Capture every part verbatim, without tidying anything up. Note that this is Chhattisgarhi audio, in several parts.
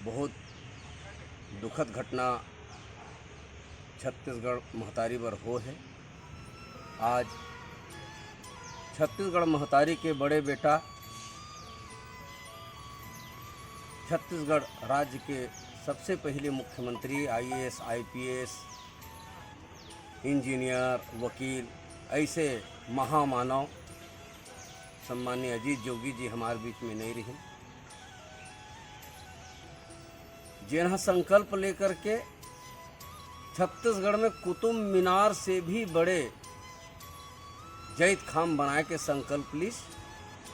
बहुत दुखद घटना छत्तीसगढ़ महतारी बर हो हे। आज छत्तीसगढ़ महतारी के बड़े बेटा, छत्तीसगढ़ राज्य के सबसे पहले मुख्यमंत्री, आईएएस, आईपीएस, इंजीनियर, वकील, ऐसे महामानव सम्माननीय अजीत जोगी जी हमारे बीच में नहीं रहे, जेन ह संकल्प लेकर के छत्तीसगढ़ में कुतुब मीनार से भी बड़े जैत खाम बनाए के संकल्प लिस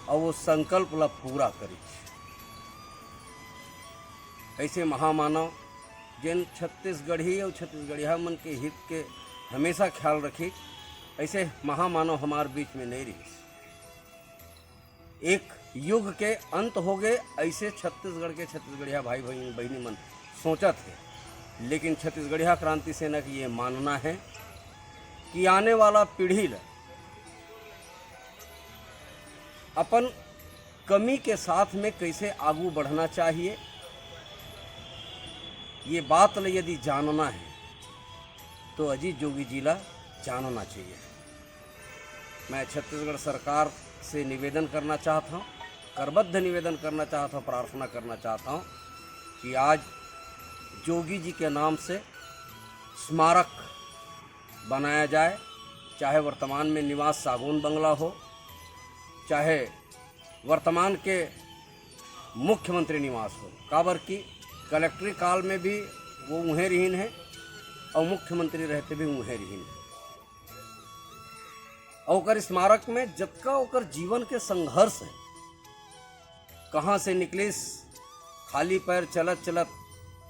और वो संकल्प ला पूरा करिस। ऐसे महामानव, जेन छत्तीसगढ़ी और छत्तीसगढ़िया मन के हित के हमेशा ख्याल रखी, ऐसे महामानव हमार बीच में नहीं रही। एक युग के अंत हो गए, ऐसे छत्तीसगढ़ के छत्तीसगढ़िया भाई, भाई बहिनी मन सोचत हे, लेकिन छत्तीसगढ़िया क्रांति सेना की ये मानना है कि आने वाला पीढ़ी ल अपन कमी के साथ में कैसे आगू बढ़ना चाहिए, ये बात ल यदि जानना है तो अजीत जोगी जी ला जानना चाहिए। मैं छत्तीसगढ़ सरकार से निवेदन करना चाहता हूँ, करबद्ध निवेदन करना चाहता हूँ, प्रार्थना करना चाहता हूँ कि आज जोगी जी के नाम से स्मारक बनाया जाए, चाहे वर्तमान में निवास सागौन बंगला हो, चाहे वर्तमान के मुख्यमंत्री निवास हो, काबर कि कलेक्टरी काल में भी वो उहें रहिन है और मुख्यमंत्री रहते भी उहें रहिन है। और ओकर स्मारक में जतका ओकर जीवन के संघर्ष है, कहाँ से निकलिस, खाली पैर चलत चलत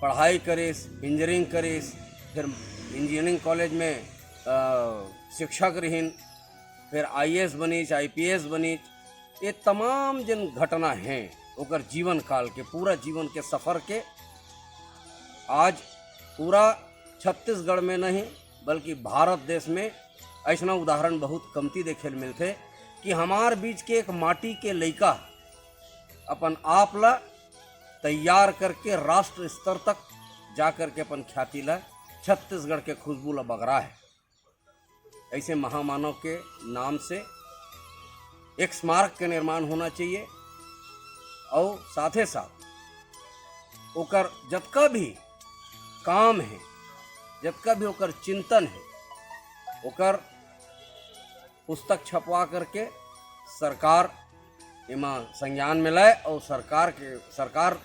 पढ़ाई करिस, इंजीनियरिंग करिस, फिर इंजीनियरिंग कॉलेज में, अ, शिक्षक रहिन, फिर आईएएस बनिस, आईपीएस बनिस। ये तमाम जन घटना हैं ओकर जीवन काल के, पूरा जीवन के सफर के। आज पूरा छत्तीसगढ़ में नहीं, बल्कि भारत देश में ऐसना उदाहरण बहुत कमती देखे ल मिलथे कि हमार बीच के एक माटी के लइका अपन आप ला तैयार करके राष्ट्र स्तर तक जा करके अपन ख्याति ला, छत्तीसगढ़ के खुशबू ला बगरा है। ऐसे महामानव के नाम से एक स्मारक के निर्माण होना चाहिए और साथे साथ ओकर जतका भी काम है, जतका भी ओकर चिंतन है, ओकर पुस्तक छपवा करके सरकार एमा संज्ञान में लाए और सरकार के, सरकार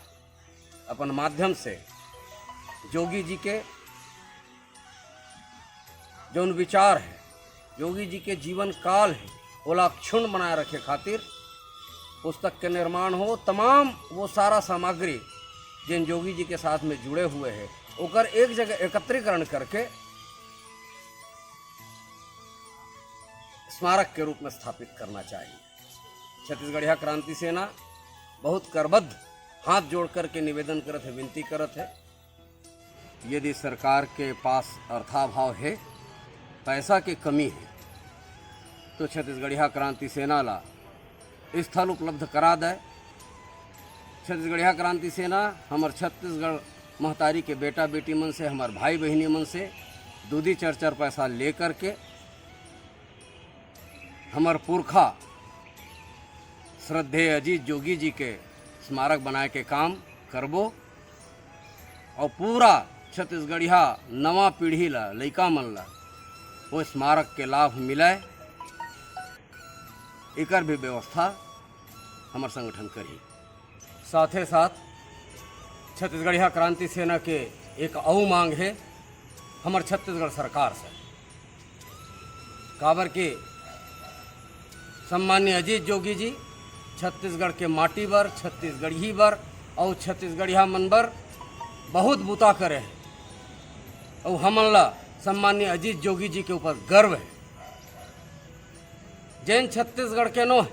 अपन माध्यम से जोगी जी के जौन विचार है, जोगी जी के जीवन काल है, ओला अक्षुण्ण बनाए रखे खातिर पुस्तक के निर्माण हो। तमाम वो सारा सामग्री जिन जोगी जी के साथ में जुड़े हुए हैं, ओकर एक जगह एकत्रीकरण करके स्मारक के रूप में स्थापित करना चाहिए। छत्तीसगढ़िया क्रांति सेना बहुत करबद्ध हाथ जोड़ करके निवेदन करत है, विनती करत है, यदि सरकार के पास अर्थाभाव है, पैसा के कमी है, तो छत्तीसगढ़िया क्रांति सेना ला स्थल उपलब्ध करा दे। छत्तीसगढ़िया क्रांति सेना हमर छत्तीसगढ़ महतारी के बेटा बेटी मन से, हमर भाई बहिनी मन से दू दी चार चार पैसा ले करके हमर पुरखा श्रद्धेय अजीत जोगी जी के स्मारक बनाए के काम करबो और पूरा छत्तीसगढ़िया नवा पीढ़ी ला, लइका मन ला वो स्मारक के लाभ मिले, एकर भी व्यवस्था हमर संगठन करही। साथे साथ छत्तीसगढ़िया क्रांति सेना के एक अउ मांग हे हमर छत्तीसगढ़ सरकार से, काबर के सम्माननीय अजीत जोगी जी छत्तीसगढ़ के माटी बर, छत्तीसगढ़ी बर अउ छत्तीसगढ़िया मन बर बहुत बुता करे हे। अउ हमन ला सम्माननीय अजीत जोगी जी के ऊपर गर्व हे। जेन छत्तीसगढ़ के नोहे,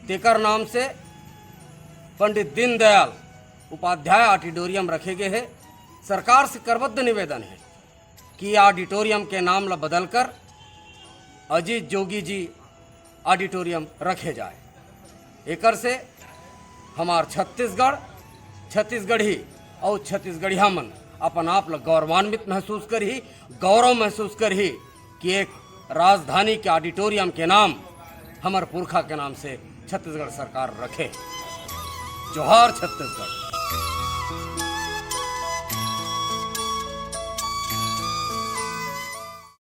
तेकर नाम से पंडित दीनदयाल उपाध्याय ऑडिटोरियम रखे गे हे। सरकार से करबद्ध निवेदन हे कि ऑडिटोरियम के नाम ला बदलकर अजीत जोगी जी ऑडिटोरियम रखे जाए। एकर से हमार छत्तीसगढ़, छत्तीसगढ़ी अउ छत्तीसगढ़िया मन अपन आप ल गौरवान्वित महसूस करही, गौरव महसूस करही कि एक राजधानी के ऑडिटोरियम के नाम हमर पुरखा के नाम से छत्तीसगढ़ सरकार रखे। जोहार छत्तीसगढ़।